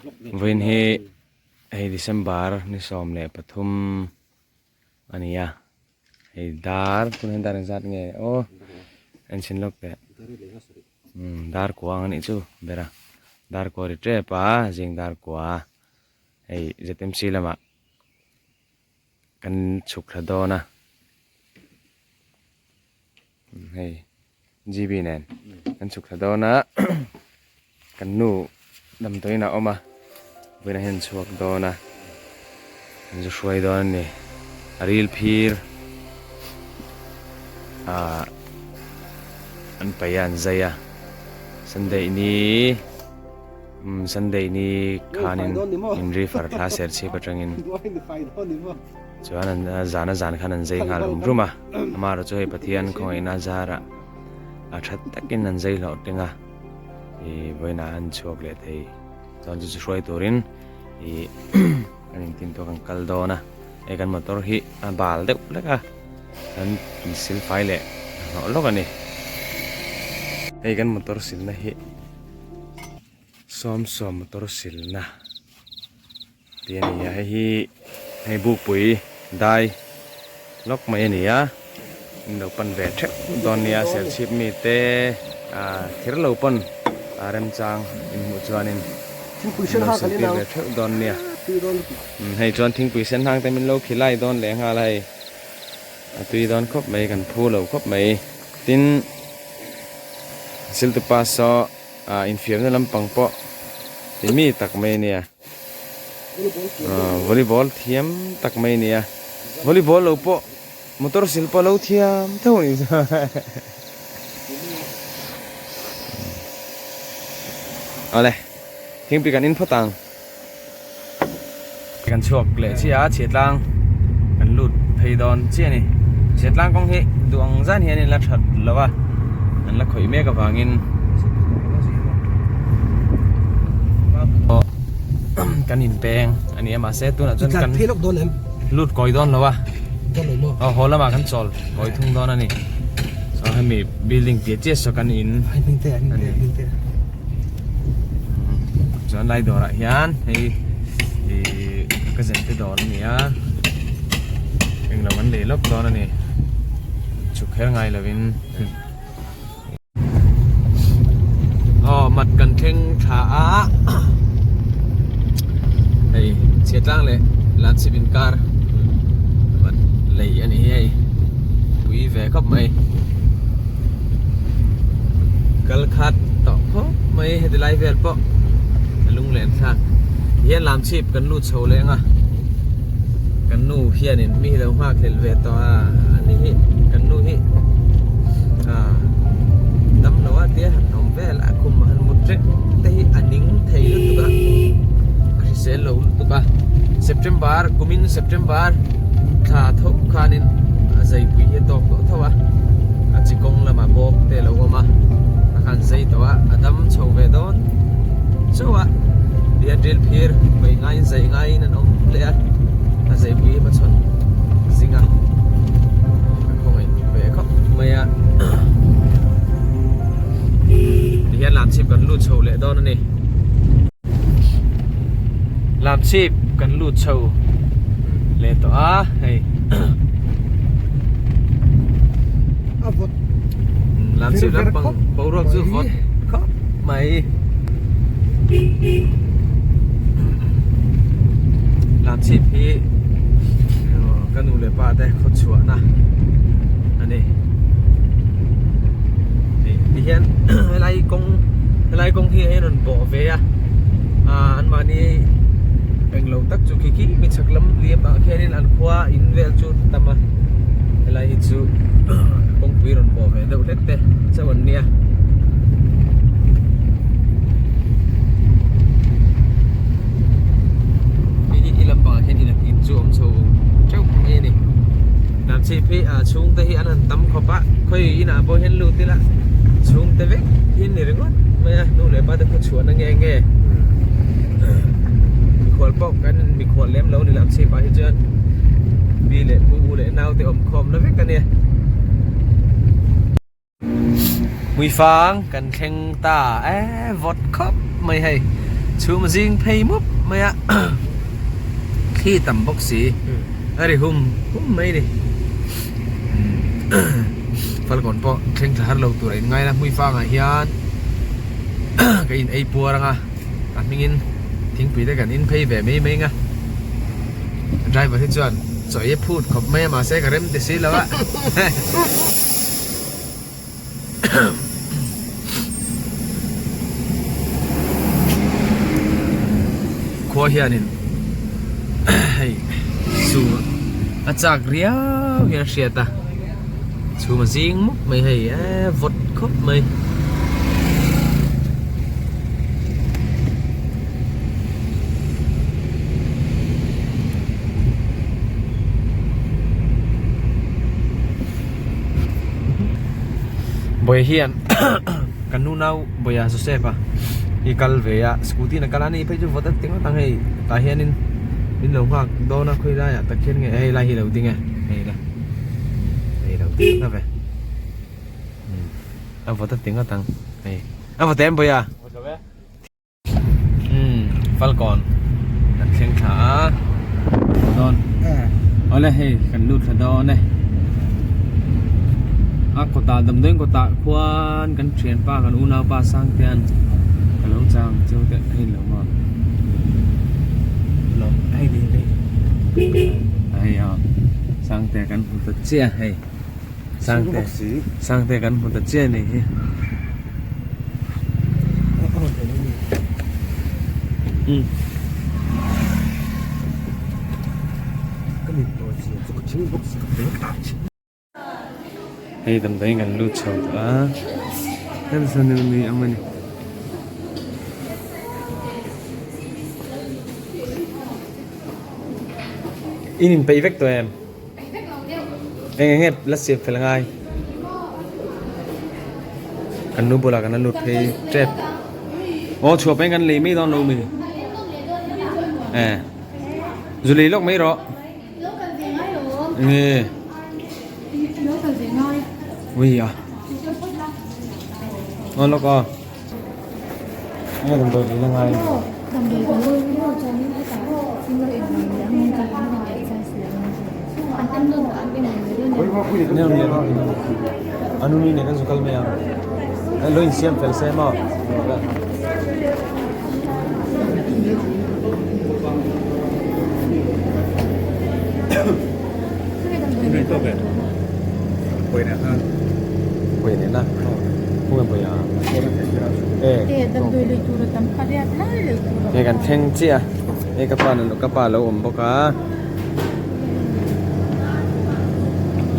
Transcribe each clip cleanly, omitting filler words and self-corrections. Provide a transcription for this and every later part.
Vawiin hi hei December ni 13 a ni a, hei dar tunah hian dar engzat nge aw en chhin lawk teh umm dar kua ang a nih chu ber a dar kua ri tep a zing dar kua hei ZMC lamah kan chhuk thla dawn a hei GB nen kan chhuk thla dawn a kan nu damdawiin a awm a vawiinah hian an chhuak dawn a an zu hruai dawn a ni a ril phir ah an paih a an zai a sunday ni umm sunday ni khanin inri far thla ser chhip atangin chuan an zana zan khan an zai nghal rum rum a. Amaherawh chu hei Pathian khawngaihna zarah a that takin an zai hlawh teng a, ih vawiinah an chhuak leh thei chuan chu chu hruai turin ih kan intin tawk an kal dawn a, hei kan motor hi a bal deuh hlek a, kan sil fai leh hlawh hlawk a ni. Hei kan motor silna hi sawmsawm motor silna. Tih a ni a hei hi hei bukpui dai lawk mai a ni a in lo pan ve theuh dawn nia serchhip mi te ah kher lo pawn a remchang in hmuh chuanin in lo siltir ve theuh dawn nia hei chuan thingpui sen hang te min lo khilai dawn leh nghal a hei a tui dawn khawp mai kan phu lo khawp mai tin siltupa saw ah infiamna lampang pawh ti mi tak mai a nia. Volleyball thiam tak mai a ni a, volleyball lo pawh motor sil pawh a lo thiam tho a nih chu awle thingpui kan in phawt ang kan chhuak leh chiah a chhiatlang kan lut phei dawn chiah a ni chhiatlang kawng hi duh ang zan hian in la that lo a an la khawih mek avangin. Kan in peng a ni a mahse tunah chuan kan lut kawi dawn lo a aw haw lamah kan chawl kawi thung dawn a ni chuan hemi building piah chiah saw kan in a ni chuan lai dawrah hian hei ih ka zen te dawr a ni a englo kan lei lawk dawn a ni chhuk kher ngai lovin. Aw mat kan thleng thla a hei chhiatlang leh Lanchhip inkar mat lei a ni hi hei pui ve khawp mai kal khat tawh khawp mai heti lai vel pawh a lunglen thlak hian Lamchhip kan lut chho leh ang a kan nu hianin mi hi lo nghak hlelh ve tawh a ani hi kan nu hi ah dam lo a tia han awm vel a khum han mut reng te hi a ning thei lutuk a a hrisel lo lutuk a September kumin September thla tho khanin a zaipui hi a tawk tawh tho a a chi kawng lamah bawk te a lo awm a a khan zai tawh a a dam chho ve dawn chauh a tihian ril phir vawi ngaiin zai ngaiin an awm leh a a zaipui hi hmachhawn zing a ka khawngaih ve khawp mai a tihian lamchhip kan lut chho leh dawn a ni lamchhip kan lut chho leh tawh a hei a vawt lamchhip lampang boruak chu vawt khawp mai. Lamchhip hi ka nu leh pa te khaw chhuahna a ni ti hian helai kawng helai kawng hi a rawn bawh ve a ah an mahni englo tak chu khi khi mi chhak lam liam ah khianin an khua in vel chu tam a helai hi chu kawngpui rawn bawh ve deuh hlek te chauh an nia. Hei hi lampangah hian in in chu awm chho teuh mai a ni Lamchhip hi ah chhungte hi an han tam khawp a khawi inah pawh hian lut ila chhungte vek hi an ni ringawt mai a nu leh pa te khaw chhuahna nge nge mikhual pawh kan mikhual lem lo a ni Lamchhip ah hi chuan pi leh pu u leh nau te awm khawmna vek a nia. Hmuifang kan thleng ta e vawt khawp mai hei. Chhum zing phei mup mai a thli tam bawk si a ri hum hum mai ni Falkawn pawh thleng thla har lo tur a in ngai la hmui fangah hian ka in ei puar anga a hmingin thingpui te kan in phei ve mai mai anga driver hi chuan chaw ei a phut khawp mai a mahse ka rem ti si lo a. Khua hianin hei sur a chak riau hian a hriat a chhum a zing mup mai hei eee vawt khawp mai. Bawi hian kan nu nau Bawia Joseph a hi kal ve a scooty in a kal a ni phei chu vawt a ti ngawt ang hei tah hianin min lo nghak dawn a khawi laiah tak hian nge hei lai hi lo ding e hei la hei lo ding ta ve a vawt a ti ngawt ang hei a vawt em Bawia. Umm Falkawn kan thleng thla a dawn awle hei kan lut thla dawn e a kawtah damdawiin kawtah khuan kan thianpa kan unaupa Sangtea'n ka lo chang chu te hei lo maw lo hei ding ding hei a Sangtea kan hmu ta chiah hei Sangte Sangte kan hmu ta chiah ni hi. Hei damdawiin kan lut chho tawh a hemi sawn hi mi ang a ni. In inpeih vek tawh em? Eng eng nge la siam fel ngai kan nu bulah kan la lut phei tep aw chhuah pahin kan lei mai dawn lo mi e zu lei lawk mai rawh nge ui a aw lawk aw. Nge damdawi lei la ngai a nu nen kan zu kal mai ang lo insiam fel se maw Hei kan thleng chiah a hei ka pa ka pa lo awm bawk a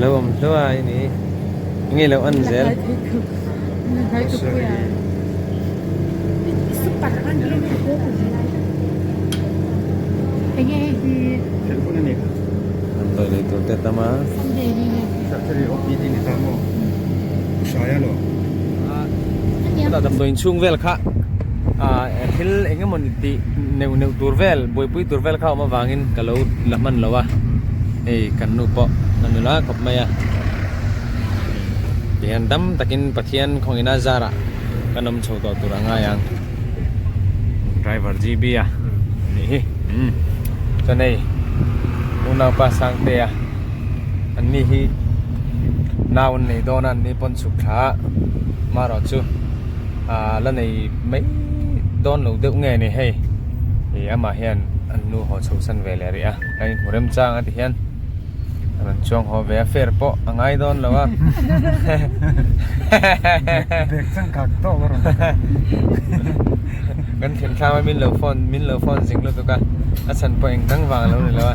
lo awm hluai a ni enge lo en zel. Damdawi lei tur te a tam a. Chutah damdawi inchhung vel kha ah thil eng emawni tih neuh neuh tur vel buaipui tur vel kha a awm avangin ka lo la hman lo a hei kan nu pawh a nula khawp mai a tihian dam takin Pathian khawngin a zarah kan awm chho tawh tur a ngai ang driver G B a nih hi chuan hei unaupa Sangtea an ni hi nau an nei dawn a an ni pawn chhuk thla a marawh chu ah la nei mai dawn lo deuh nge ni hei ih amah hian an nu haw chho san ve leh rih a a inhmu remchang a ti hian a rawn chuang haw ve a fare pawh a ngai dawn lo a kan thlen thlama min lo phone min lo phone zing lutuk a a chhan pawh eng dang vang a lo ni lo a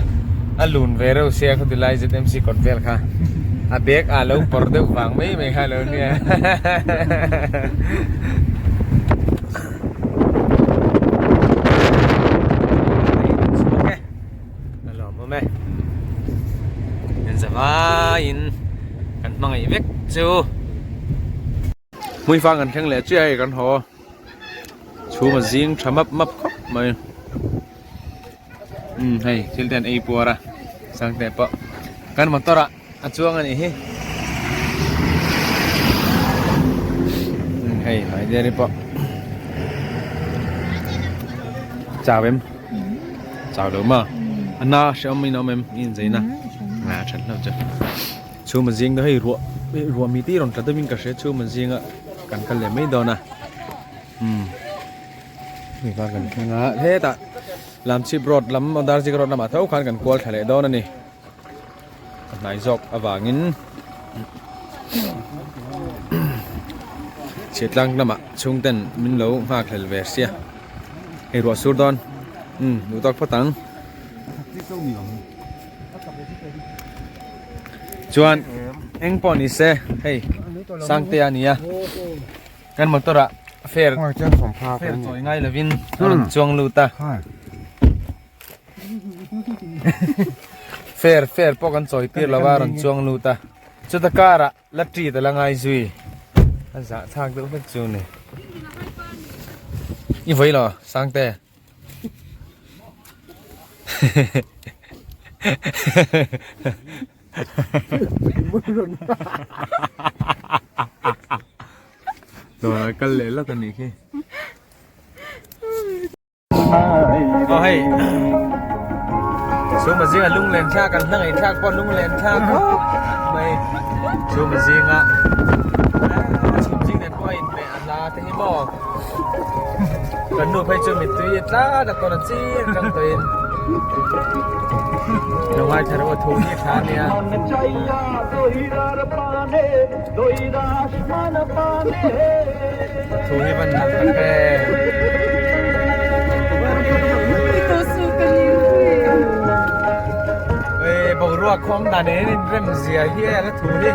a lun ve reuh sia khawti lai ZMC kawt vel kha a bag ah lo pawr deuh vang mai mai kha a lo nia. A lawmawm e in zavaiin kan hmangaih vek chu hmuifang kan thleng leh chiah hei kan haw chhum a zing tha map map khawp mai umm hei thil te an ei puar a sangte pawh kan motor ah a chuang a nih hi hei hmai diary pawh. Chau em? Chau lo ma. A na hreawm in a awm em? I inzei na. A that hlauh chu. Chhum a zing hei ruah ruah mi te rawn tla deuhin ka hria chhum a zinga kan kal leh mai dawn a. Umm. Hei va kan thleng a hetah Lamchhip road lam Darzik road lamah tho khan kan kual thla leh dawn a ni. A hnai zawk avangin chhiatlang lamah chhungten min lo nghak hlel ve sia hei ruah sur dawn umm duh tawk phawt ang chuan eng pawh ni se hei Sangtea a ni a kan motor ah fare fare chawi ngai lovin a rawn chuang lut a. Fair fair pawh kan chawi tir lova rawn chuang lut a chuta karah la treat a la ngai zui a zah thlak deuh hlek chu ni i vawi lo sangte dawrah kal leh lawk a nih khi. Aw hei chhuma zinga lunglen thlak kan hla ngaihthlak pawh lunglen thlak khawp mai chhuma zinga chhum zing nen pawh a inhmeh a hla te hi maw kan nu phei chu mittui a tlat a tawn a chir tang tawhin lo ngaithla rawh a thu hi a tha ania. Thu hi van nalh tak em. Ê boruak khawm dan in in rem zia hi a la thu hi.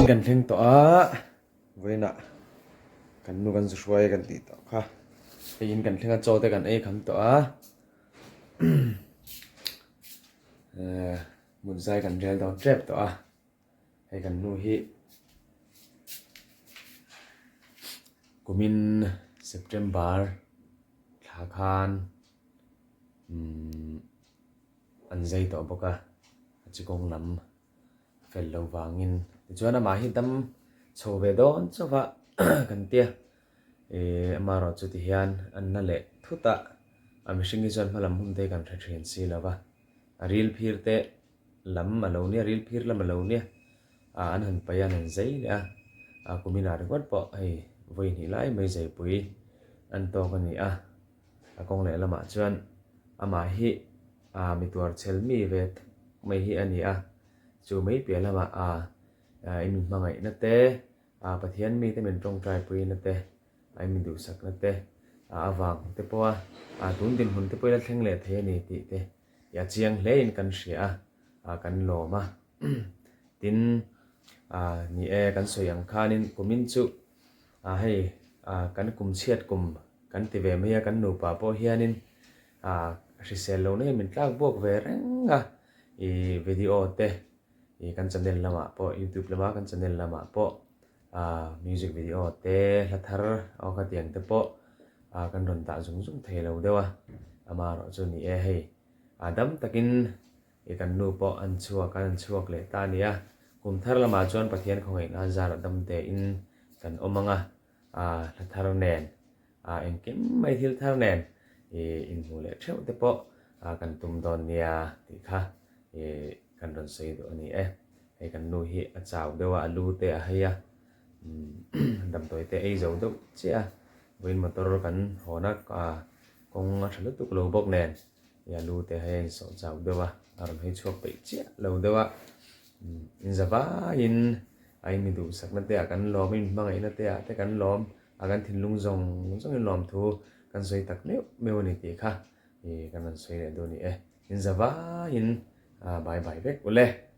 Kan thleng tawh a vawiinah kan nu kan zu hruai kan tih tawh kha hei in kan thleng a chaw te kan ei kham tawh a mut zai kan rel dawn tep tawh a hei kan nu hi kumin September thla khan umm an zai tawh bawk a a chi kawng lam fel lo vangin tichuan amah hi dam chho ve dawn chauh a kan tia Ih amaherawh chu ti hian an na leh thut a, a mihring hi chuan hmalam hun te kan hre thin si lo va, a ril phir te lam a lo nia, ril phir lam a lo nia, ah an han paih a, an han zai leh a, ah kumin ah ringawt pawh hei vawi hnih lai mai zaipui an tawk a ni a, a kawng leh lamah chuan amah hi ah mi tuar chhel mi ve tak mai hi a ni a, chu mai piah lamah ah in hmangaihna te. A Pathian mite min tawngtaipui na te, a in duhsak na te, a avang te pawha a tun dinhmun te pawh ila thleng leh thei a ni tih te i a chiang hle in kan hria a, a kan lawm a. Tin, a ni e kan sawi ang khanin kumin chu a hei a kan kum chhiat kum kan ti ve mai a, kan nupa pawh hianin a hrisel lohna hi min tlak buak ve reng a, i video te Ih kan channel lamah pawh youtube lama kan channel lamah pawh ah music video te hla thar aw khatiang te pawh ah kan rawn dah zung zung thei lo deuh a amaherawh chu ni e hei ah dam takin ih kan nu pawh an chhuak a an chhuak leh ta a ni a kum thar lamah chuan Pathian khawngaih nan zarah dam tein kan awm ang a ah hla thar nen ah engkim mai thil thar nen ih inhmuh leh theuh te pawh ah kan tum dawn nia tih kha ih kan rawn sawi duh a ni e. Hei kan nu hi a chau deuh a, a lu te a hei a. Damdawi te ei zo deuh chiah a, vawiin motor kan hawn a, kawng a tha lutuk lo bawk nen i alu te hei a insawh chau deuh a, a rawn hawi chhuak peih chiah lo deuh a, inza vaiin a inmi duhsakna te ah kan lawm, inhmangaihna te ah te kan lawm a, kan thinlung zawng zawng in lawmthu kan sawi tak meuh meuh a ni tih kha i kan rawn sawi leh dawn a ni e, inza vaiin bye bye vek ule.